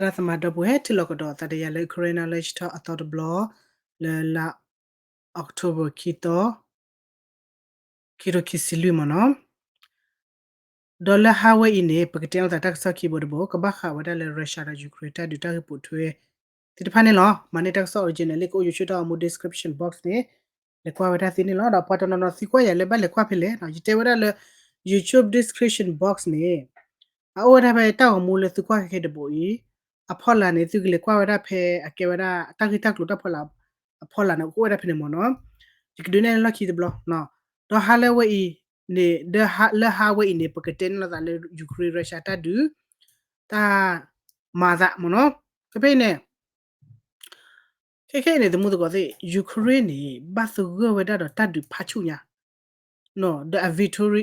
သရၣ်သမါဒီပုၢ်ဝဲၢ် ဟဲထံၣ်လိာ်ကဒီးသးဒီးယၤလၢ Karen Knowledge Talk အသီတဘျီ လၢလါအီးကထိဘၢၣ် ခံသီ ခံကထိခံဆံလွံၢ်မ့ၢ်နီၤ. ဒီးလၢဟါဝဲအံၤန့ၣ် ပကတဲလိာ်သးတၢ်ကစီၣ်ခံဘိတဘိ ကဘၣ်ဃးဝဲဒၣ်လၢ Russia ဒီး Ukraine တၢ်ဒုးတၢ်ဂ့ၢ်ပိာ်ထွဲ သ့ၣ်တဖၣ်န့ၣ်လီၤ. မၤန့ၢ်တၢ်ကစီၣ် original လံ ကအိၣ် YouTube တၢ်ဂီၤမူ description box န့ၣ် လဲၤကွၢ်ဝဲဒၣ်သ့န့ၣ်လီၤ. ဒီးပှၤတနီၤနီၤသံကွၢ်ယၤလၢဘၣ်လဲၤကွၢ်ဖဲလဲၣ်နီၤ, ယတဲဝဲဒၣ်လၢ YouTube description box န့ၣ် အအိၣ်ဝဲဒၣ်ဖဲတၢ်ဂီၤမူလၢသုကွၢ်ခဲခဲတဘိအံၤ အဖီလာ်န့ၣ် သုကလဲၤကွၢ်ဝဲဒၣ်ဖဲအကဲဝဲဒၣ်တၢ်ဂ့ၢ်တၢ်ကျိၤတၢ်ဖီလာ် အဖီလာ်န့ၣ် ကအိၣ်ဝဲဒၣ်ဖဲန့ၣ်မ့ၢ်နီၤ. ယကဒုးနဲၣ်လီၢ်ခံတဘျီနီၤ. ဒီးဟါလၢဝဲအံၤန့ၣ် လၢဟါဝဲအံၤန့ၣ် ပကတဲန့ၢ်လိာ်သးလၢ Ukraine Russia တၢ်ဒုး တၢ်မၤသးမ့ၢ်နီၤ. ဖဲဖဲအံၤန့ၣ် ခဲခဲအံၤန့ၣ် သမူသကိးသ့ၣ် Ukraine န့ၣ် ဘၣ်သဂၢၢ်ဝဲဒၣ်ဒီးတၢ်ဒုးဖးဆူၣ်ညါ ဒီးအ victory,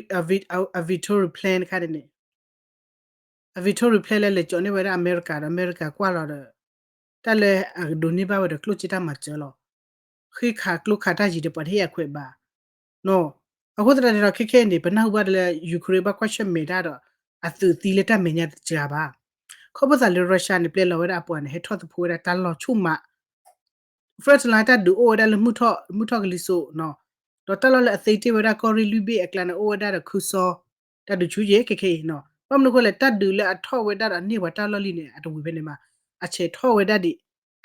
အ victory plan တခါန့ၣ်န့ၣ် အ victory plan လၢလဲၤကၠီၤန့ၢ်ဝဲဒၣ် အမဲရကၤ ဒီးအမဲရကၤကွၢ်လီၤဒီး တၢ်လၢအကဒိးန့ၢ်ဘၣ်ဝဲဒီးကျိၣ်စ့တၢ်မၤစၢၤလီၤ. ဃ့ခးကျိခးတၢ်ယံၤဒီးပှၤတဟ့ၣ်အခွဲးဘၣ် အဃိသတးန့ၣ်ဒီး ခဲခဲအံၤန့ၣ် ပနၢ်ဟူဘၣ်တၢ်လၢ Ukraine ဘၣ်ကွၢ်ဆၢၣ်မဲာ်တၢ်ဒီး အသုးသံလၢတၢ်မဲာ်ညါတစှၤဘၣ်. ခီဖျိသးလၢ Russia န့ၣ် ပျဲလီၤဝဲဒၣ်အပှၤန့ၣ် ဟဲထီၣ်သဖှိဝဲဒၣ်တၢ်လီၢ်ဆူၣ်မး front line တၢ်ဒုးအိၣ်ဝဲဒၣ်လၢမုၢ်ထီၣ်ကလံၤစိးနီၤ, ဒီးတၢ်လီၢ်လၢအသ့တ့ၢ်ဝဲဒၣ်ကီၢ်ရ့ၣ်လွံၢ်ဘ့ၣ်အကျါန့ၣ် အိၣ်ဝဲဒၣ်ဒီးခူစီ တၢ်ဒုးဆူၣ်ယဲၢ်ခဲခဲအံၤနီၤ. ဘၣ်မနုၤအဃိလဲၣ် တၢ်ဒုးလၢအထီၣ်ဝဲဒၣ်ဒီးန့ၢ်ပှၤတၢ်လီၢ်လံန့ၣ် အတဝံၤဖဲန့ၣ်မး, အဆဲးထီၣ်ဝဲဒၣ်ဒံး,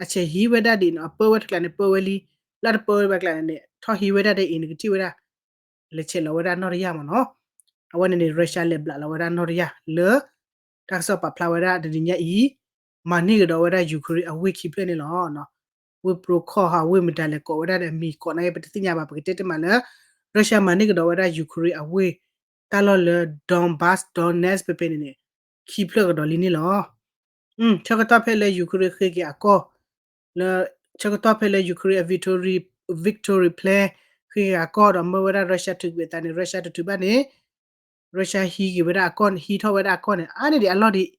အဆဲးဟံးဝဲဒၣ်ဒံးနီၤ, အပၢဝဲတကျါန့ၣ် ပၢဝဲလံ, လၢတပၢဝဲဘၣ်ကျါန့ၣ် ထီၣ်ဟံးဝဲဒၣ်ဒ်အံၤ နကထံၣ်ဝဲဒၣ် လဲၤဆဲးလီၤဝဲဒၣ်နီၢ်တယၢ်မ့ၢ်နီၤ. အဝဲန့ၣ်န့ၣ် Russia လဲၤဘျးလီၤဝဲဒၣ်နီၢ်တယၢ်လၢ တၢ်ကစီၣ်ပာ်ဖျါဝဲဒၣ်တနံၤညါအံၤ မၤန့ၢ်ကဒီးဝဲဒၣ် Ukraine အဝ့ၢ်ခံဖျၢၣ်န့ၣ်လီၤ. ဝ့ၢ် Pokrovsk ဟီ ဝ့ၢ်မတၤလဲၣ်ကိးဝဲဒၣ်ဒီးမံၤကိးနာ်က့ ပတသ့ၣ်ညါဘၣ်, ပကတဲတမံၤလၢ Russia မၤန့ၢ်ကဒီးဝဲဒၣ် Ukraine အဝ့ၢ် တၢ်လီၢ်လၢ Donbas, Donetsk ဖဲဖဲန့ၣ်န့ၣ် ခံဖျၢၣ်ကဒီးလံန့ၣ်လီၤ. ဆၢကတီၢ်ဖဲလၢ Ukraine ဃ့က့ၤအကီၢ် လၢ ဆၢကတီၢ်ဖဲလၢ Ukraine အ victory, victory plan ဃ့က့ၤအကီၢ်ဒီးမၢဝဲဒၣ် Russia ထုးကွံာ်အသးန့ၣ် Russia တထုးဘၣ်န့ၣ် Russia ဟံးက့ၤဝဲဒၣ်အကီၢ်, ဟံးထီၣ်ဝဲဒၣ်အကီၢ်န့ၣ် အါန့ၢ်ဒံးအလီၢ်ဒံး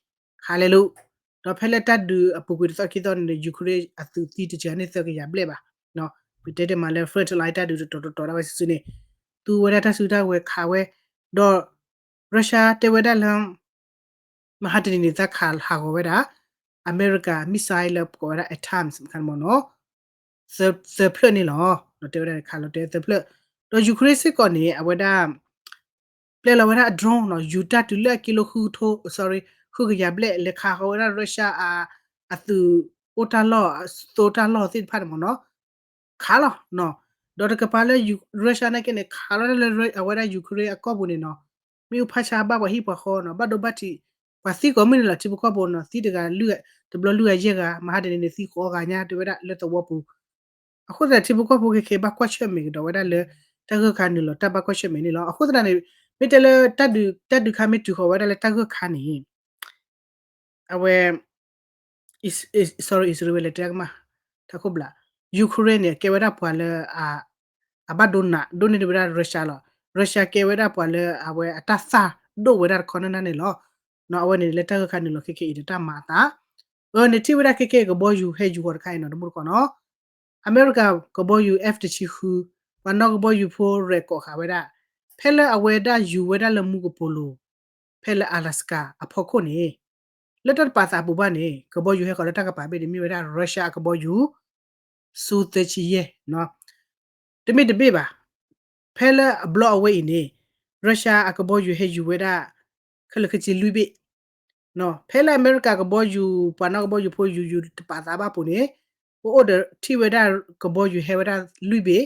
ခးလဲၤလိာ်, ဒီးဖဲလၢတၢ်ဒုးအပူၤကွံာ်တသီခံသီန့ၣ် Ukraine အသုးသံတစှၤန့ၢ်သၢကယၤဘျဲၣ်ဘၣ်. ပတဲတမံၤလၢ front line တၢ်ဒုးတတီၤတတီၤဒၣ်ဝဲစုာ်စုာ်န့ၣ် သူဝဲဒၣ်တၢ်စုတၢ်ဝဲၤခးဝဲ, ဒီး Russia တဲဝဲဒၣ်လၢ မဟါတနံၤန့ၣ် သးခးဟးဂီၤဝဲဒၣ် အမဲရကၤ missile လၢပကိးဝဲဒၣ် ATACMS မ့ၢ်နီၤ သၢဖျၢၣ်န့ၣ်လီၤ. ဒီးတဲဝဲဒၣ်ခးလီၤတဲာ်သၢဖျၢၣ်, ဒီး Ukraine စ့ၢ်ကီးန့ၣ် အဝဲဒၣ် ပျဲလီၤဝဲဒၣ်အ drone နီၤ ယူၤတၢ်တုၤလၢအကံလိ ဃုကထိ sorry ဃုကယၤဘျဲၣ် လဲၤခးဃီၤဝဲဒၣ် Russia အသုးအိၣ်တၢ်လီၢ် သိတၢ်လီၢ်သ့ၣ်တဖၣ်န့ၣ်မ့ၢ်နီၤ ခးလီၤနီၤ. ဒီးတကပၤလၢ Russia နာ်က့န့ၣ် ခးလီၤဒၣ်လၢအဝဲဒၣ် Ukraine အကီၢ်ပူၤန့ၣ်နီၤ မ့ၢ်အူဖးဆါဘၣ်ပှၤဟံၣ်ပှၤဃီနီၤ ဘၣ်ဒိဘၣ်ထံး ပှၤသံကိးမုၢ်နံၤလီၤ ထံဖိကီၢ်ဖိနီၤ သံတဂၤလွံၢ်ဂၤ တဘျီလွံၢ်ဂၤယဲၢ်ဂၤ မဟါတနံၤန့ၣ် သံဃိးဂၤညါ တဲဝဲဒၣ်လၢသဝီပူၤ အဃိသတး ထံဖိကီၢ်ဖိခဲခဲဘၣ်ကွၢ်ဆၢၣ်မဲာ်ကဒီးဝဲဒၣ်လၢ တၢ်ဂၢၢ်ခါနုာ်လီၤ တၢ်ဘၣ်ကွၢ်ဆၢၣ်မဲာ်န့ၣ်လီၤ. အဃိသတးန့ၣ် မ့ၢ်တဲလၢ တၢ်ဒုးခါမ့ၢ်တုၤဃီၤဝဲဒၣ်လၢတၢ်ဂၢၢ်ခါန့ၣ် အဝဲ sorry အံၣ်စရ့လးဝဲလဲၤတဲကမၣ် ထးခိၣ်ဘျး Ukraine န့ၣ် ကဲဝဲဒၣ်ပှၤလၢ အဘၣ်ဒိနး ဒိၣ်န့ၢ်ဒံးဝဲဒၣ် Russia လီၤ. Russia ကဲဝဲဒၣ်ပှၤလၢအဝဲအတၢ်သၣ်ဒိၣ်ဝဲဒၣ်တခီနၢ်နၢ်န့ၣ်လီၤ. အဝဲန့ၣ်လၢတၢ်ဂၢၢ်ခါနုာ်လီၤခဲခဲအံၤဒီးတၢ်မၤအသး အၢ နထံၣ်ဝဲဒၣ်ခဲခဲကဘီယူၤဟဲယူၤဃီၤတခါအံၤနီၤ တမူတကိးနီၤ အမဲရကၤကဘီယူၤ F တဆံဃု ပှၤနီၣ်ကဘီယူၤဖိရဲၣ်ကိးဃာ်ဝဲဒၣ် ဖဲလၢအဝဲဒၣ်ယူၤဝဲဒၣ်လၢမူကပိာ်လိၤ ဖဲလၢ Alaska အဖီခိၣ်န့ၣ် လၢတၢ်တပာ်သးပူၤဘၣ်န့ၣ် ကဘီယူၤဟဲဃီၤလၢတၢ်ကပၤဘ့ၣ်န့ၣ် မ့ၢ်ဝဲဒၣ် Russia အကဘီယူၤ Su သၢဆံယဲၢ် တမ့ၢ်တဘ့ၣ်ဘၣ်. ဖဲလၢအဘျီအဝဲအံၤန့ၣ် Russia အကဘီယူၤဟဲယူၤဝဲဒၣ် ခဲလၢာ်ခဲဆ့လွံၢ်ဘ့ၣ် ဖဲလၢအမဲရကၤကဘီယူၤ ပှၤနီၣ်ကဘီယူၤဖိယူၤယူၤတပာ်သးဘၣ်ပူၤန့ၣ် ပအိၣ်ဒီးထံၣ်ဝဲဒၣ်ကဘီယူၤဟဲဝဲဒၣ်လွံၢ်ဘ့ၣ်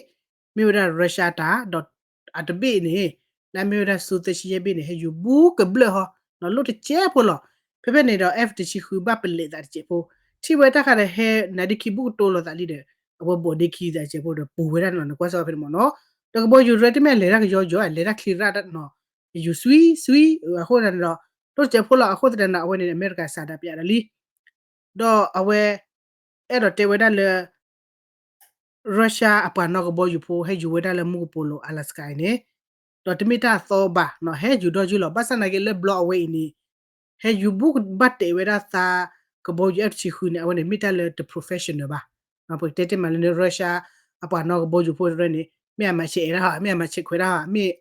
မ့ၢ်ဝဲဒၣ် Russia တၢ် ဒီးအတဘ့ၣ်န့ၣ် လၢအမ့ၢ်ဝဲဒၣ် Su သၢဆံယဲၢ်ဘ့ၣ်န့ၣ် ဟဲယူၤဘူးကဘျၢၣ်ဟီ လီၤတစဲးဖိလီၤ. ဖဲဖဲန့ၣ်ဒီး F တဆံဃုဘၣ်ပလဲးသးတစဲးဖိ ထံၣ်ဝဲတၢ်ဃးဒီးဟဲနါဒ့ခံဘူးကတိၤလိာ်သးလံဒီး အဝဲဘီၣ်ဒ့ခံသးတစဲးဖိဒီးပူၤဝဲဒၣ်နီၤ နကွၢ်စ့ၢ်ကီးဖဲန့ၣ်မ့ၢ်နီၤ ဒီးကဘီယူၤရဲၣ်တမ့ၢ်လဲၤတၢ်ကယီယီ လဲၤတၢ်ချံရၣ် ယူၤစွံစွံ အဃိသတးန့ၣ်ဒီး တိၢ်တစဲးဖိလီၤ အဃိသတးန့ၣ် အဝဲန့ၣ် အမဲရကၤစးဒးပျးဒီးလံ ဒီးအဝဲ အဲၣ်ဒိးတဲဝဲဒၣ်လၢ Russia အပှၤနီၣ်ကဘီယူၤဖိ ဟဲယူၤဝဲဒၣ်လၢမူကပိာ်လိၤ Alaska အံၤန့ၣ် ဒီးတမ့ၢ်တၢ်အသီဘၣ်နီၤ ဟဲယူၤဒီးယူၤလီၤ ဘၣ်ဆၣ်သနာ်က့လၢဘျီအဝဲအံၤန့ၣ် ဟဲယူၤဘူးဘၣ်တဲာ်ဝဲဒၣ်သးကဘီယူၤ F တဆံဃုန့ၣ် အဝဲန့ၣ်မ့ၢ်တၢ်လၢတ professional ဘၣ်. ပကတဲတ့ၢ်မးလၢန့ၣ် Russia အပှၤနီၣ်ကဘီယူၤဖိတရၢန့ၣ် မ့ၢ်အမၤဆဲးအဲၣ်ဒၣ်ဟီ မ့ၢ်အမၤဆဲးခွဲးဒၣ်ဟီ မ့ၢ်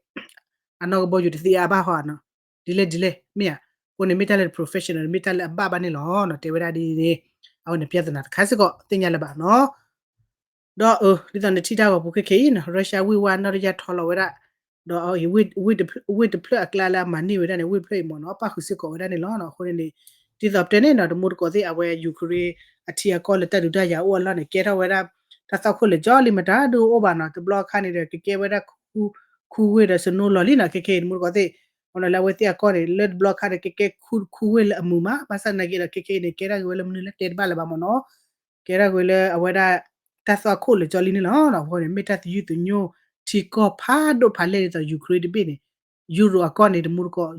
အနီၣ်ကဘီယူၤတသ့အါဘၣ်ဟီနီၤ ဒ်လဲၣ်ဒ်လဲၣ် မ့ၢ်ဧါ အဃိန့ၣ်မ့ၢ်တၢ်လၢ professional မ့ၢ်တၢ်လၢအဘၣ်ဘၣ်န့ၣ်လီၤနီၤ. တဲဝဲဒၣ်ဒ်န့ၣ် အဝဲန့ၣ် ပြဿနာ တခါစ့ၢ်ကီး သ့ၣ်ညါလၢၤဘၣ်နီၤ. ဒီးအၢ ဒ်သိးနထံၣ်တၢ်ဂီၤပူၤခဲခဲအံၤနီၤ Russia ဝ့ၢ်ဝါနီၢ်တယၢ်ထီလီၤဝဲဒၣ် ဒီးအဝဲ ဝ့ၢ်တဖျၢၣ်အကျါလၢအမၤန့ၢ်ဝဲဒၣ်န့ၣ် ဝ့ၢ်တဖျၢၣ်အံၤမ့ၢ်နီၤ ပၣ်ဃုာ်စ့ၢ်ကီးဝဲဒၣ်န့ၣ်လီၤ. အဃိန့ၣ်န့ၣ် ဒ်သိးပတဲန့ၣ်နီၤ တမူတကိးသ့ၣ် အဝဲ Ukraine အထံအကီၢ်လၢတၢ်ဒုးတၢ်ယၤအိၣ်အလီၢ်န့ၣ် ကဲထီၣ်ဝဲဒၣ် တၢ်သွၣ်ခိၣ်လၢာ်ကၠီလံ မတၤဒုးအိၣ်ဘၣ်နီၤ. တဘျီခါန့ၣ်ဒီး ကကဲဝဲဒၣ် ခူဝ့ၢ်ဒီး snow လီၤလံနီၤ. ခဲခဲအံၤ တမူတကိးသ့ၣ် အဃိန့ၣ်လၢအဝဲသ့ၣ်အကီၢ်န့ၣ် လၢတဘျီခါန့ၣ် ကကဲခူဝ့ၢ်လၢအမုာ်မး ဘၣ်ဆၣ်သနာ်က့ဒီး ခဲခဲအံၤန့ၣ် ကဲထီၣ်က့ၤဝဲလၢမနုၤလၢတဲတဘၣ်လၢၤဘၣ်မ့ၢ်နီၤ. ကဲထီၣ်က့ၤဝဲလၢအဝဲဒၣ် တၢ်သွၣ်ခိၣ်လၢာ်ကၠီလံန့ၣ်လီၤ. အဃိန့ၣ် မ့ၢ်တၢ်သယုၢ်သညိ ထံကီၢ်ဖးဒိၣ်ဖးလဲၢ်ဒ်သိး Ukraine တဘ့ၣ်န့ၣ် Europe အကီၢ်န့ၣ် တမူတကိး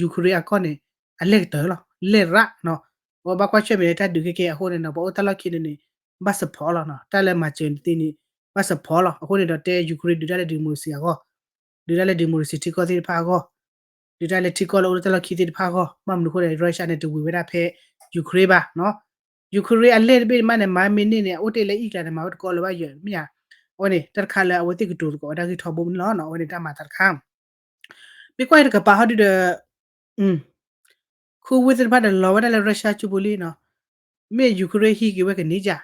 Ukraine အကီၢ်န့ၣ် အလဲၢ်ကတၢၢ်လီၤ လဲၢ်ရၣ်နီၤ. အဝဲဘၣ်ကွၢ်ဆၢၣ်မဲာ်လၢတၢ်ဒုးခဲခဲအဃိန့ၣ်နီၤ ပှၤအိၣ်တၢ်လီၢ်ခံန့ၣ်န့ၣ် ဘၣ် support လီၤနီၤ. တၢ်လၢမၤစၢၤန့ၣ်သ့န့ၣ် ဘၣ် support လီၤ. အဃိန့ၣ်ဒီးတဲ Ukraine ဒုးတၢ်လၢ democracy အဂီၢ် ဒုးတၢ်လၢ democracy ထံကီၢ်သ့ၣ်တဖၣ်အဂီၢ် ဒုးတၢ်လၢထံကီၢ်လၢအိၣ်လၢတၢ်လီၢ်ခံသ့ၣ်တဖၣ်အဂီၢ် ဘၣ်မနုၤအဃိန့ၣ် Russia န့ၣ် တဝံၤဝဲဒၣ်ဖဲ Ukraine ဘၣ်နီၤ. Ukraine အလဲၢ်တဘ့ၣ်မးန့ၣ် မၤမ့ၢ်န့ၢ်န့ၣ် အအိၣ်တ့ၢ်လၢအံၣ်ကျါန့ၣ် မၤဝဲတကိးလၢၤဘၣ်ယဲၢ် မ့ၢ်ဧါ. အဝဲန့ၣ် တၢ်တခါလၢအဝဲသ့ၣ်ကတိၤသကိးဝဲဒၣ်ဂ့ၢ်ထီဘိမ့ၢ်န့ၣ်လီၤနီၤ. အဝဲန့ၣ်တၢ်မၤသးတခါ မ့ၢ်ကွၢ်တကပၤဟီဒုဒီး ခူဝ့ၢ်သ့ၣ်တဖၣ်ဒီးလီၤဝဲဒၣ်လၢ Russia ကၠိပူၤလံနီၤ. မ့ၢ် Ukraine ဟံးက့ၤဝဲကန့ၢ်ကၠၢ်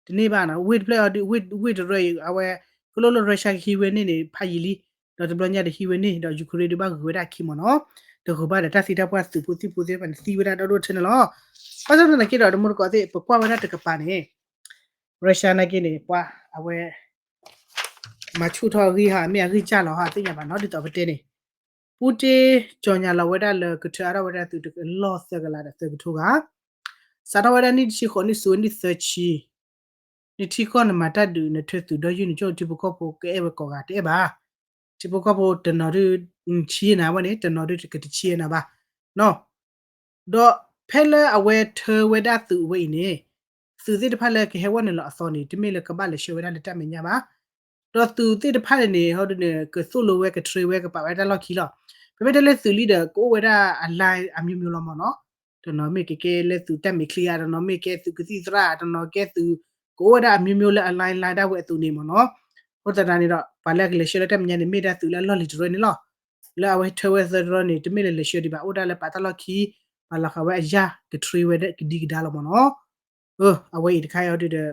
တန့ၢ်ဘၣ်နီၤ. ဝ့ၢ်တဖျၢၣ်အီၤဒု ဝ့ၢ်တရၢအံၤ အဝဲ ကလိၣ်လၢ Russia ကဟံးဝဲန့ၢ်န့ၣ် ဖးယံာ်လံ ဒီးတဘျီညါဒီးဟံးဝဲန့ၢ် ဒီး Ukraine ဒုးဘၣ်ဂုာ်ဝဲဒၣ်အခံမ့ၢ်နီၤ. တဂုၤဘၣ်ဒီးတၢ်သံတၢ်ပှၢ်သုးဖိသံၣ်ဖိသ့ၣ်တဖၣ်န့ၣ် သံဝဲဒၣ်ဒီဒိၣ်ထဲန့ၣ်လီၤ. ဘၣ်ဆၣ်သနာ်က့ဒီး တမူတကိးသ့ၣ် ပကွၢ်ဝဲဒၣ်တကပၤန့ၣ် Russia နာ်က့န့ၣ် ပှၤအဝဲ မၤဆူၣ်ထီၣ်အဂံၢ်ဟါ မ့ၢ်အဂံၢ်စၢ်လီၤဟါ သ့ၣ်ညါဘၣ်နီၤ ဒ်သိးပတဲန့ၣ် Putin ကၠီၤညါလီၤဝဲဒၣ်လၢကထၢအါထီၣ်ဝဲဒၣ်သုးတကလီၢ်သၢကလးဒီးသၢကထိဂၤ စးထီၣ်ဝဲဒၣ်နံၣ်တဆံဃိး နံၣ်ဆံဃိးနံၣ်သၢဆံ နထံကီၢ်နမၤတၢ်ဒုး နထၢသုးဒီယုၢ်နကၠိၣ် ထံဖိကီၢ်ဖိကအဲၣ်ဝဲကိးဂၤတအဲၣ်ဘၣ်. ထံဖိကီၢ်ဖိတနီၤဒုး ဆံးနၤဝဲန့ၣ် တနီၤဒုးကတဆံးနၤဘၣ် နီၤ. ဒီးဖဲလၢအဝဲထၢဝဲဒၣ်သုးဝဲအံၤန့ၣ် သုးသ့ၣ်တဖၣ်လၢကဟဲဝဲနုာ်လီၤအသီန့ၣ် တမ့ၢ်လၢကဘၣ်လဲၤဆှၢဝဲဒၣ်လၢတၢ်မဲာ်ညါဘၣ်. ဒီးသုးသ့ၣ်တဖၣ်န့ၣ်န့ၣ် ဟီဒုန့ၣ် ကသိၣ်လိဝဲက train ဝဲကပာ်ဝဲတၢ်လီၢ်ခံလီၤ. ဖဲမ့ၢ်တဲလၢသုးလံဒီး ကအိၣ်ဝဲဒၣ်အ line အမျိုးမျိုးလီၤမ့ၢ်နီၤ. တနီၤမ့ၢ်ကကဲလၢသုးတၢ်မဲာ်ချံဧါ, တနီၤမ့ၢ်ကဲသုးကသံၣ်သရၣ်, တနီၤကဲသုး ကအိၣ်ဝဲဒၣ်အမျိုးမျိုးလၢအ line line ဒၣ်ဝဲအသုးန့ၣ်မ့ၢ်နီၤ. အဃိသတးန့ၣ်ဒီး ပှၤလၢအကလဲၤဆှၢလၢတၢ်မဲာ်ညါန့ၣ် မ့ၢ်ဒၣ်သုးလၢအလီၢ်လံၤတရၢန့ၣ်လီၤ. လၢအဝဲထၢဝဲသၢတရၢန့ၣ် တမ့ၢ်လၢလဲၤဆှၢဒံးဘၣ် အိၣ်ဒၣ်လၢပာ်တၢ်လီၢ်ခံ ပာ်လီၤဃာ်ဝဲအယၢ်က train ဝဲဒၣ်ကဒံကဒါလီၤမ့ၢ်နီၤ. အဝဲအံၤတခါအံၤဒုဒီး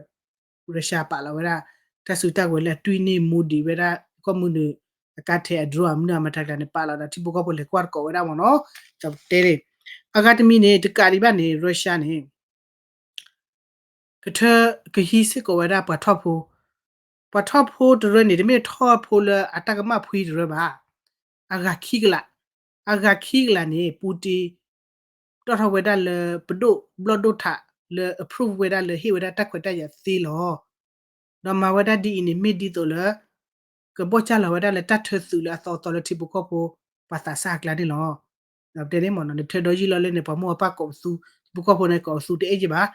Russia ပာ်လီၤဝဲဒၣ် တၢ်စုတၢ်ကဝဲၤလၢအတွံၢ်န့ၢ်မူဒံးဝဲဒၣ် ကီၢ်မုၢ်နုာ် အကါထဲးအ drone အမနုၤအမတၤကျါန့ၣ် ပာ်လီၤဒီးထံဖိကီၢ်ဖိလဲၤကွၢ်တကိးဝဲဒၣ်မ့ၢ်နီၤ. ဒီးပတဲန့ၣ် အဂၤတမံၤန့ၣ် တကးဒံးဘၣ်န့ၣ် Russia န့ၣ် ကထၢ ကဟံးစ့ၢ်ကီးဝဲဒၣ်ပှၤထီၣ်ဖိ, ပှၤထီၣ်ဖိတရၢန့ၣ် တမ့ၢ်ထီၣ်ဖိလၢအတၢ်ကမၣ်ဖှံတရၢဘၣ်. အဂၤခံကလး, အဂၤခံကလးန့ၣ် Putin တီၣ်ထီၣ်ဝဲဒၣ်လၢပဒိၣ်ဘျီၣ်ဒိၣ်ထးလၢ approve ဝဲဒၣ်လၢဟ့ၣ်ဝဲဒၣ်တၢ်ခွဲးတၢ်ယာ်သ့လီၤ. ဒီးမၤဝဲဒၣ်ဒ်အံၤန့ၣ် မ့ၢ်ဒ်သိးလၢ ကဘီၣ်ကၢ်လီၤဝဲဒၣ်လၢတၢ်ထၢသုးလၢအသီအသီလၢထံဖိကီၢ်ဖိ ပှၤသးစၢ်အကျါန့ၣ်လီၤ. ဒီးပတဲန့ၣ်မ့ၢ်နီၤ နထၢဒီယုၢ်လီၤလၢန့ၣ် ပှၤမိၢ်ပၢ်ကိးပသူ ထံဖိကီၢ်ဖိန့ၣ်ကိးပသူတအဲၣ်က့ဘၣ်.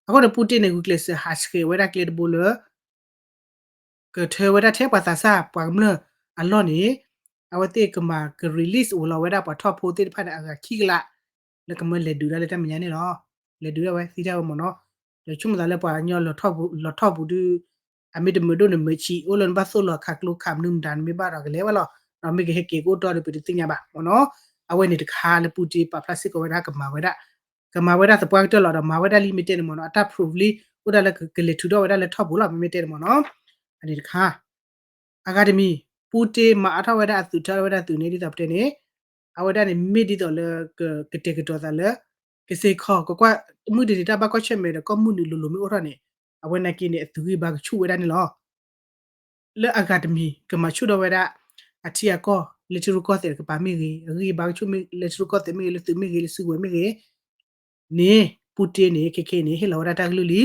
အဃိန့ၣ် Putin န့ၣ် ဂုာ်ကျဲးစၢးဟးဆှဲးဝဲဒၣ်ကျဲတဘိလၢ ကထၢဝဲဒၣ်ထဲပှၤသးစၢ်ပှၤကမျၢၢ်အလီၢ်န့ၣ် အဝဲသ့ၣ်ကမၤက release အိၣ်လီၤဝဲဒၣ်ပှၤထီၣ်ဖိသ့ၣ်တဖၣ်န့ၣ် အဂၤခံကလး လၢကမၢလဲၤဒုးဒၣ်လၢတၢ်မဲာ်ညါန့ၣ်လီၤ. လဲၤဒုးဒၣ်ဝဲသံဒၣ်ဝဲမ့ၢ်နီၤ. ဒီးဆိကမိၣ်သးလၢပှၤကညီလီၤထီၣ်ပူၤဒုး အမ့ၢ်တမုာ်ဒိၣ်န့ၣ်မုာ်ဆံး အိၣ်လၢနဘၣ်သိၣ်လီၤခးကျိခးမနုၤမတၤ နမ့ၢ်ဘၣ်ဒီးကလဲၤဝဲလီၤ. ဒီးမ့ၢ်ကဟဲက့ၤကအိၣ်တီဒီးပတသ့ၣ်ညါဘၣ်မ့ၢ်နီၤ. အဝဲန့ၣ်တခါလၢ Putin ပာ်ဖျါစ့ၢ်ကီးဝဲဒၣ်ကမၤဝဲဒၣ် ကမၤဝဲဒၣ်သပှၢ်ကတၢၢ်လီၤ ဒီးမၤဝဲဒၣ်လံမ့ၢ်တဲန့ၣ်မ့ၢ်နီၤ အတၢ် proof လံ အိၣ်ဒၣ်လၢကလဲၤထုးထီၣ်ဝဲဒၣ်လၢထီၣ်ပူၤလီၤ မ့မ့ၢ်တဲန့ၣ်မ့ၢ်နီၤ. အန့ၣ်တခါ အဂၤတမံၤ Putin မၤအါထီၣ်ဝဲဒၣ်အသုး ထၢထီၣ်ဝဲဒၣ်သုးန့ၣ် ဒ်သိးပတဲန့ၣ် အဝဲဒၣ်န့ၣ် မ့ၢ်ဒ်သိးလၢ ကတဲာ်ကတီၤသးလၢ ကစ့ၢ်ခီ ကကွၢ် မုၢ်တနံၤတၢ်ဘၣ်ကွၢ်ဆၢၣ်မဲာ်ဒီး ကီၢ်မုၢ်နုာ်လိၤလိၤမ့ၢ်အိၣ်ထီၣ်န့ၣ် အဝဲနာ်က့န့ၣ် အသုးဂံၢ်ဘါကဆူၣ်ဝဲဒၣ်န့ၣ်လီၤ. လၢအဂၤတမံၤ ကမၤဆူၣ်ထီၣ်ဝဲဒၣ် အထံအကီၢ် လၢထံရူၢ်ကီၢ်သဲးတကပၤမ့ၢ်ဂ့ၤ အဂံၢ်အဘါကဆူၣ်မ့ၢ် လၢထံရူၢ်ကီၢ်သဲးမ့ၢ်ဂ့ၤ လၢသုးမ့ၢ်ဂ့ၤ လၢစုကဝဲၤမ့ၢ်ဂ့ၤ န့ၣ် Putin န့ၣ် ခဲခဲအံၤန့ၣ် ဟ့ၣ်လီၤဝဲဒၣ်တၢ်ကလုၢ်လံ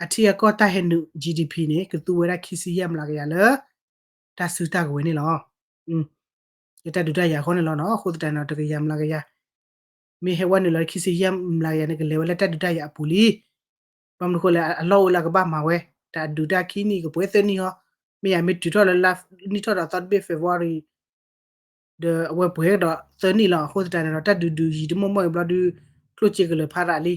အထံအကီၢ်တၢ်ဟဲနုာ် G D P န့ၣ် ကသူဝဲဒၣ်ခံဆံယဲၢ်မျးကယၤလၢ တၢ်စုတၢ်ကဝဲၤန့ၣ်လီၤ. လၢတၢ်ဒုးတၢ်ယၤအဃိန့ၣ်လီၤနီၤ အဃိသတးန့ၣ်ဒီး တကယၤမျးကယၤ မ့ၢ်ဟဲဝဲနုာ်လီၤခံဆံယဲၢ်မျးကယၤန့ၣ် ကလဲၤဝဲလၢတၢ်ဒုးတၢ်ယၤအပူၤလံ. ဘၣ်မနုၤဃိလဲၣ် အလီၢ်အိၣ်လၢအကဘၣ်မၤဝဲ တၢ်ဒုးတၢ်ခံနံၣ်ကပှဲၤသၢနံၣ်ဟီ မ့ၢ်ယၤမ့ၢ်တုၤထီၣ်လၢ နံၣ်ထီၣ်ဒီးသီတဘ့ၣ် February ဒီးအဝဲပှဲၤဒီးသၢနံၣ်လီၤ. အဃိသတးန့ၣ်ဒီး တၢ်ဒုးဒုးယံာ်တမီၢ်မီၢ်အံၤဘျီဒုး ကျိၣ်စ့ကလၢာ်ဖးရးလံ.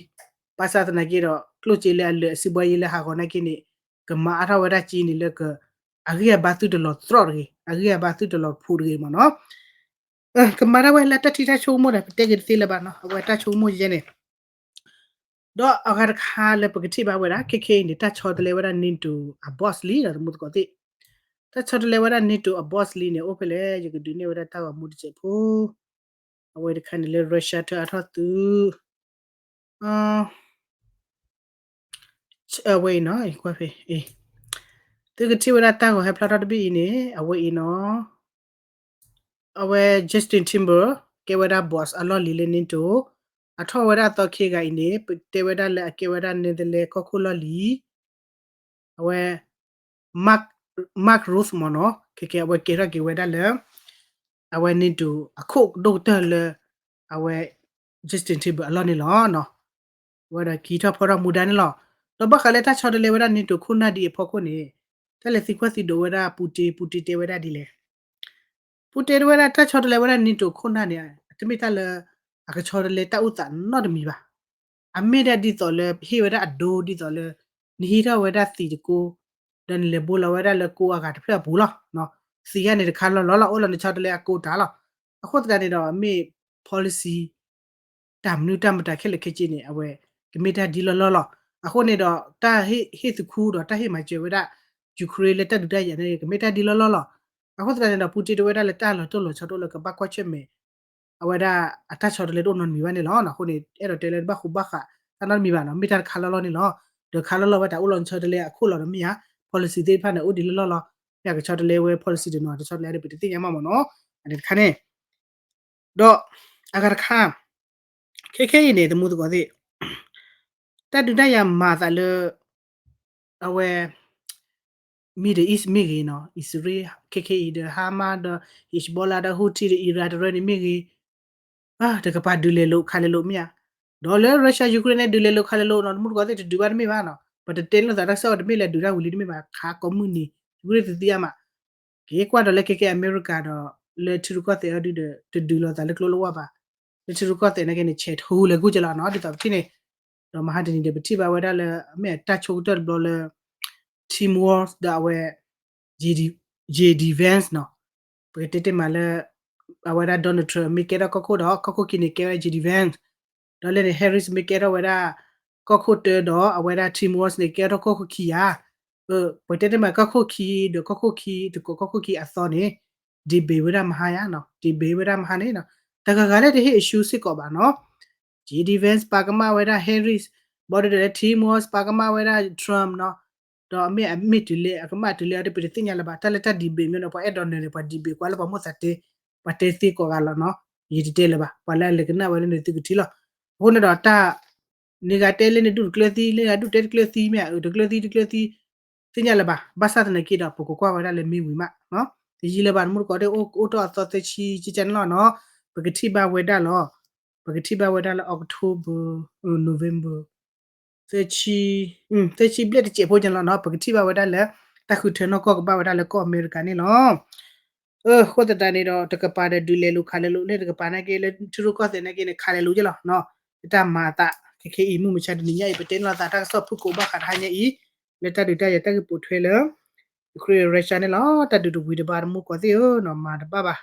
ဘၣ်ဆၣ်သနာ်က့ဒီး ကျိၣ်စ့လၢအလၢာ်အစံးဘှါယဲလၢဟးဂီၤနာ်က့န့ၣ် ကမၤအါထီၣ်ဝဲဒၣ်စ့န့ၣ်လၢက အဂံၢ်အဘါသုတလီၤတြီတဂ့ၤ အဂံၢ်အဘါသုတလီၤဖှိၣ်တဂ့ၤမ့ၢ်နီၤ. ကမၤဒၣ်ဝဲလၢတၢ်ထံၣ်တၢ်ဆိကမိၣ်ဒီး ပတဲက့ၤတသ့လၢၤဘၣ်နီၤ, အဝဲတၢ်ဆိကမိၣ်ယဲန့ၣ် ဒီးအဂၤတခါလၢပကထံၣ်ဘၣ်ဝဲဒၣ် ခဲခဲအံၤန့ၣ် တၢ်ဆီတလဲဝဲဒၣ် NATO အ boss လံဒီး တမူသကိးသ့ၣ်, တၢ်ဆီတလဲဝဲဒၣ် NATO အ boss လံန့ၣ် အိၣ်ဖဲလဲၣ် ယကဒုးနဲၣ်ဝဲဒၣ်တၢ်ဂီၤမူတစဲးဖိ, အဝဲတခါန့ၣ်လၢ Russia ထၢအါထီၣ်သု အဝဲအံၤနီၤ, ကွၢ်ဖဲ သုကထံၣ်ဝဲဒၣ်တၢ်ဂီၤဟဲဖျါထီၣ်တဘ့ၣ်အံၤန့ၣ် အဝဲအံၤနီၤ, အဝဲ Justin Timberlake ကဲဝဲဒၣ် boss အလီၢ်လံၤလၢ NATO, အထီၣ်ဝဲဒၣ်အသီခ့ဂၤအံၤန့ၣ် ပတဲဝဲဒၣ်လၢအကဲဝဲဒၣ် Netherlands ကီၢ်ခိၣ်လီၢ်လံၤ, အဝဲ Mark Mark Rutte မ့ၢ်နီၤ, ခဲခဲအဝဲကဲထီၣ်က့ၤဝဲဒၣ်လၢ အဝဲ NATO အခိၣ်ဒိၣ်ကတၢၢ်လၢ အဝဲ Justin Timberlake အလီၢ်န့ၣ်လီၤ. အဝဲဒၣ်က့ၤထီၣ်ဖီထီၣ်မူဒါန့ၣ်လီၤ. ဒီးဘၣ်ဃးလၢတၢ်ဆီတလဲဝဲဒၣ် NATO ခိၣ်နၢ်ဒ်အံၤအဖီခိၣ်န့ၣ် တၢ်လဲၤသံကွၢ်သံဒိးဝဲဒၣ် Putin, Putin တဲဝဲဒၣ်ဒ်လဲၣ် Putin တဲဝဲဒၣ်တၢ်ဆီတလဲဝဲဒၣ် NATO ခိၣ်နၢ်န့ၣ် တမ့ၢ်တၢ်လၢ အကဆီတလဲတၢ်အိၣ်သးနီတမံၤဘၣ်. အမ့ၢ်ဒၣ်ဒ်သိးလၢဟ့ၣ်ဝဲဒၣ်အဒိဒ်သိးလၢ နဟံးထီၣ်ဝဲဒၣ်သံးတကိး ဒီးနလဲၤဘိလီၤဝဲဒၣ်လၢကိးအဂၤတဖျၢၣ်အပူၤလီၤ. သံးယါန့ၣ်တခါလီၤလီၤလီၤ အိၣ်လီၤနဆီတလဲအကိးတၢ်လီၤ. အဃိသတးန့ၣ်ဒီး မ့ၢ် policy တၢ်မနုၤတၢ်မတၤခဲလၢာ်ခဲဆ့န့ၣ် အဝဲ ကမ့ၢ်တၢ်ဒ်လီၢ်လီၢ်လီၤ. အဃိန့ၣ်ဒီး တၢ်ဟ့ၣ်သခူဒီးတၢ်ဟ့ၣ်မၤစၢၤဝဲဒၣ် Ukraine လၢတၢ်ဒုးတၢ်ယၤန့ၣ် ကမ့ၢ်တၢ်ဒ်လီၢ်လီၢ်လီၤ. အဃိသတးန့ၣ်ဒီး Putin တဲဝဲဒၣ်လၢတၢ်လီၤတိၢ်လီၤဆီတအိၣ်လၢကဘၣ်ကွၢ်ဆၢၣ်မဲာ် အဝဲဒၣ်အတၢ်ဆီတလဲတအိၣ်နီတမံၤဘၣ်န့ၣ်လီၤ. အဃိန့ၣ် အဲၣ်ဒိးတဲလၢတဘၣ်ဃူဘၣ်ဃးတၢ်နီတမံၤဘၣ်နီၤ, မ့ၢ်တၢ်တခါလီၢ်လီၢ်န့ၣ်လီၤ. ဒီးခါလီၢ်လီၢ်ဝဲတၢ်အိၣ်လီၤနဆီတလဲအခိၣ်လီၤဒီးမ့ၢ်ဧါ, policy သ့ၣ်တဖၣ်န့ၣ် အိၣ်ဒ်လီၢ်လီၢ်လီၤ. မ့ၢ်အကဆီတလဲဝဲ policy တနီၤ တဆီတလဲဒီးပတသ့ၣ်ညါမးမ့ၢ်နီၤ. အန့ၣ်တခါန့ၣ် ဒီးအဂၤတခါ ခဲခဲအံၤန့ၣ် တမူသကိးသ့ၣ် တၢ်ဒုးတၢ်ယၤမၤသးလၢ အဝဲ Middle East မ့ၢ်ဂ့ၤနီၤ, အံၣ်စရ့လး ခဲခဲအံၤဒီး Hamas ဒီး Hezbollah ဒီး Houthi ဒီး Iran တရၢန့ၣ်မ့ၢ်ဂ့ၤ, တကပၤဒုးလဲၤလိာ်ခးလဲၤလိာ်မ့ၢ်ဧါ. ဒီးလၢ Russia Ukraine န့ၣ် ဒုးလဲၤလိာ်ခးလဲၤလိာ်နီၤ, တမူသကိးသ့ၣ် တဒုးဘၣ်တမ့ၢ်ဘၣ်နီၤ, ပတတဲလိာ်သးတၢ်ကစီၣ်တမ့ၢ်လၢဒုးတၢ်ဝံၤလံတမ့ၢ်ဘၣ်, ခးကိးမုၢ်နံၤ Ukraine သံသံအါမး က့ၤကွၢ်ဒီးလၢခဲကဲအမဲရကၤဒီး လၢထံရူၢ်ကီၢ်သဲးအီၤဒုဒီး တဒုးလိာ်သးလၢကျိလၢဝါဘၣ်, လၢထံရူၢ်ကီၢ်သဲးနာ်က့န့ၣ် ဆဲးထူလဲၤဂုာ်ကလီၤနီၤ, ဒ်သိးပထံၣ်န့ၣ်, ဒီးမဟါတနံၤဒီး ပထံၣ်ဘၣ်ဝဲဒၣ်လၢ မ့ၢ်အတၢ်ဆိကတၢၢ်တဘျီလၢ Tim Walz ဒီးအဝဲ JD Vance နီၤ, ပကတဲတဲမးလၢ အဝဲဒၣ် Donald Trump မ့ၢ်ကဲထီၣ်ကီၢ်ခိၣ်ဒီး ကီၢ်ခိၣ်ခံန့ၣ် ကဲဝဲဒၣ် JD Vance, ဒီးလၢန့ၣ် Harris မ့ၢ်ကဲထီၣ်ဝဲဒၣ် ကီၢ်ခိၣ်တၢဒီး အဝဲဒၣ် Tim Walz န့ၣ် ကဲထီၣ်ကီၢ်ခိၣ်ခံဧါ, ပတဲတဲမး ကီၢ်ခိၣ်ခံဒီးကီၢ်ခိၣ်ခံ တကိးကီၢ်ခိၣ်ခံအသီန့ၣ် debate ဝဲဒၣ်မဟါဧါနီၤ, debate ဝဲဒၣ်မဟါန့ၣ်နီၤ, တဂၤဂၤလၢတဟ့ၣ်အဆူၣ်စ့ၢ်ကီးဘၣ်နီၤ, JD Vance ပာ်ကမၣ်ဝဲဒၣ် Harris, ဘၣ်ဒီးလၢ Tim Walz ပာ်ကမၣ်ဝဲဒၣ် Trump နီၤ, ဒီးအမ့ၢ်အမ့ၢ်တုၤလၢအကမၣ်တုၤလၢအတပတသ့ၣ်ညါလၢၤဘၣ်, တၢ်လၢတၢ် debate မ့ၢ်နီၤ ပှၤအဲၣ်ဒိးနၢၤန့ၣ် ပှၤ debate ကွၢ်လၢပှၤမိၣ်သးတဲ, ပှၤတဲသ့ကိးဂၤလီၤနီၤ, ယတတဲလၢၤဘၣ်, ပှၤလၢအလဲၤကနၣ်ဝဲလၢန့ၣ်သုကထံၣ်လီၤ, အဃိန့ၣ်ဒီးတၢ် န့ၢ်ဂၤတဲလၢန့ၣ်ဒူၣ်တကျၢၤသံ လၢဂၤဒူၣ်တဲတကျၢၤသံမ့ၢ်ဧါ, တကျၢၤသံတကျၢၤသံ သ့ၣ်ညါလၢၤဘၣ်, ဘၣ်ဆၣ်သနာ်က့ဒီး ပကကွၢ်ဝဲဒၣ်လၢမ့ၢ်ဝံၤမး, တယံာ်လၢၤဘၣ် တမူတကိးသ့ၣ် အိၣ်ထီၣ်အသီသၢဆံကကန့ၣ်လီၤနီၤ, ပကထံၣ်ဘၣ်ဝဲဒၣ်လီၤ, ပကထံၣ်ဘၣ်ဝဲဒၣ်လၢ October, November, သၢဆံ, သၢဆံဘျဲၣ်တစဲးဖိကန့ၣ်လီၤနီၤ, ပကထံၣ်ဘၣ်ဝဲဒၣ်လၢ တၢ်ဃုထၢနီၢ်ကီၢ်ကဘၣ်ဝဲဒၣ်လၢကီၢ်အမဲရကၤန့ၣ်လီၤ. အဃိသတးန့ၣ်ဒီး တကပၤဒီးဒုးလဲၤလိာ်ခးလဲၤလိာ်န့ၣ် တကပၤနာ်က့လၢထံရူၢ်ကီၢ်သဲးနာ်က့န့ၣ် ခးလဲၤလိာ်ကလီၤနီၤ, လၢတၢ်မၤအသး ခဲခဲအံၤ မုၢ်မဆါတနံၤညါအံၤ ပတဲန့ၢ်လိာ်သးတၢ်ကစီၣ်ဖုၣ်ကိာ်ဘၣ်ဃးတဟါညါအံၤ, လၢတၢ်ဒုးတၢ်ယၤတၢ်ဂ့ၢ်ပိာ်ထွဲလၢ Ukraine Russia န့ၣ်လီၤ, တၢ်ဒုးတဝံၤတဘၣ် တမူတကိးသ့ၣ်ဧၢနီၤ, မၤတဘၣ်ဘၣ်,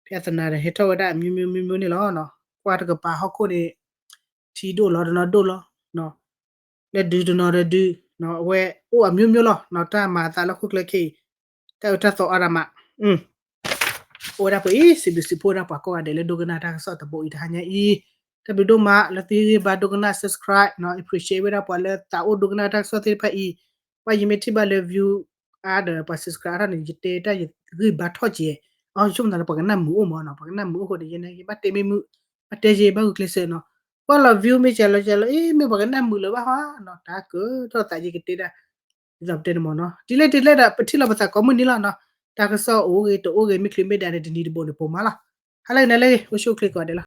ဖဲအသနာ်ဒီးဟဲထီၣ်ဝဲဒၣ်အမျိုးမျိုးမျိုးမျိုးန့ၣ်လီၤ, ကွၢ်တကပၤဟီၣ်ခိၣ်န့ၣ် ထံဒိၣ်လီၤတနီၤဒိၣ်လီၤ, လၢဒုးတနီၤဒီးဒုး, အဝဲအိၣ်အမျိုးမျိုးလီၤ, တၢ်မၤအသးလၢဟီၣ်ခိၣ်ချၢခဲအံၤ, တၢ်အၢတၢ်သီအါဒၣ်မး, အိၣ်ဝဲဒၣ်ပှဲၤအံၤ စံးဘျုးစံးဖှိၣ်ဝဲဒၣ်ပှၤကိးဂၤဒဲးလၢဒိကနၣ်တၢ်ကစီၣ်တဘိအံၤတဟါညါအံၤ, တၢ်ဘျုးဒိၣ်မးလၢသုဂံၢ်ဘါဒိကနၣ် subscribe နီၤ, appreciate ဝဲဒၣ်ပှၤလၢသးအိၣ်ဒိကနၣ်တၢ်ကစီၣ်သ့ၣ်တဖၣ်အံၤ, ဘၣ်ယမ့ၢ်ထံၣ်ဘၣ်လၢ view အါဒီးပှၤ subscribe အါထီၣ်န့ၣ် ယတဲတၢ်ယဂံၢ်ဘါထီၣ်ကဲ, အဆိကမိၣ်သးလၢပှၤကနၣ်မုာ်အိၣ်မးနီၤ, ပှၤကနၣ်မုာ်အိၣ်ဃိန့ၣ် ယဲန့ၣ် ယဘၣ်တဲမ့ၢ်မုာ်, ဘၣ်တဲယဲဘၣ်ဂုာ်ကျဲးစၢးနီၤ, ကွၢ်လီၤ view မ့ၢ်ကဲလီၤကဲလီၤ အ့ မ့ၢ်ပှၤကနၣ်မုာ်လၢၤဘၣ်ဟီနီၤ, တၢ်ကၢထီၣ်သးယကတဲဒၣ်, ဒ်သိးပတဲန့ၣ်မးနီၤ, တုၤလၢတုၤလၢဒီး ပထံၣ်လိာ်ပသးကိးမုၢ်နံၤလီၤနီၤ, တၢ်ကစီၣ်အိၣ်ဂ့ၤတအိၣ်ဂ့ၤ မ့ၢ်ချုးမ့ၢ်ဒၣ်န့ၣ် တနံၤတဘိန့ၣ် ပိာ်မးလီၤ, ဟါလၢအဂ့ၤ နၤလၢအဂ့ၤ အိၣ်ဆူၣ်အိၣ်ချ့ကိးဂၤဒဲးလီၤ.